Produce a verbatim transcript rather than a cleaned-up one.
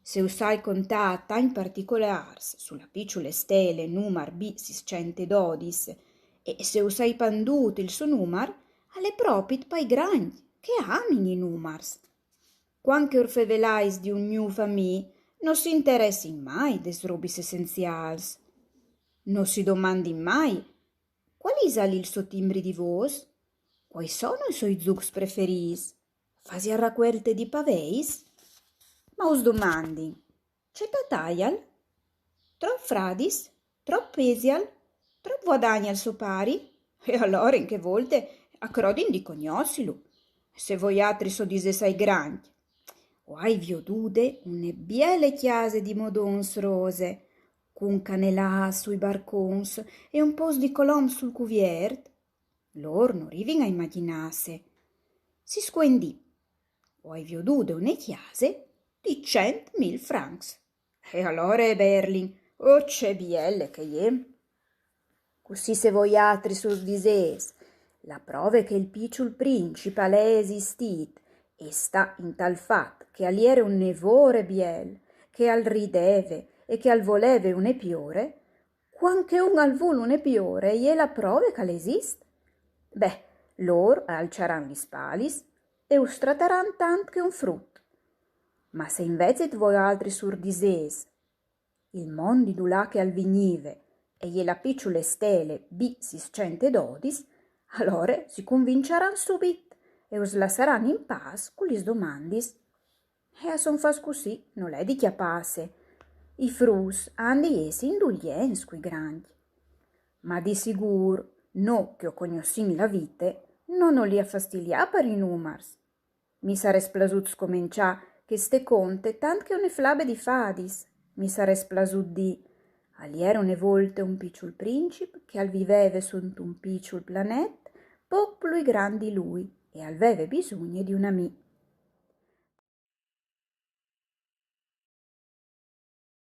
Se us ai contât tancj particolârs su la piçule stele numar B sîs cent e dodis, e se us ai pandût il so numar, al è propit pai grancj, che a amin i numars. Cuant che ur fevelais di un gnûf amì, no si interessin mai des robis essenziâls. No si domandin mai: cuâl isal il so timbri di vôs? Cuâi sono i soi zûcs preferîts? Fasial racuelte di paveis? Ma us domandin: ce etât aial? Trop fradis? Trop pesial? Trop vuadagnal so pari? E alore in chê volte a crodin di cognossilu. Se voialtris o disês ai grancj: o ai viodude une biele cjase di modons rose, cun canelâts sui barcons e un pôcs di colombs sul cuviert, lôr no rivin a imagjinâse. Si scuen dî: o ai viodude une cjase di cent mil francs. E alore e berlin: oh, ce biele che e je! Cussì se voialtris us disês: la prove che il piçul princip al è esistît e sta intal fat che al jere une vore biel, che al rideve e che al voleve une piore, cuant che un al vûl une piore e je la prove che al esist? Beh, lôr a alçaran lis spalis e us trataran tant che un frut. Ma se invezit voialtris ur disês: il mont di dulà che al vignive e je la piçule stele B sîs cent e dodis, alore si convinçaran subit e us lassaran in pâs cu lis domandis. E a son fats cussì, nol è di cjapâse. I fruts a àn di jessi indulients cui grancj. Ma di sigûr, nô che o cognossìn la vite, no nus à fastiliât par i numars. Mi sarès plasût scomençâ cheste conte tant che une flabe di fadis. Mi sarès plasût dî: al jere une volte un piçul princip che al viveve suntun piçul planet, pôc plui grant di lui, e al veve bisugne di un amì.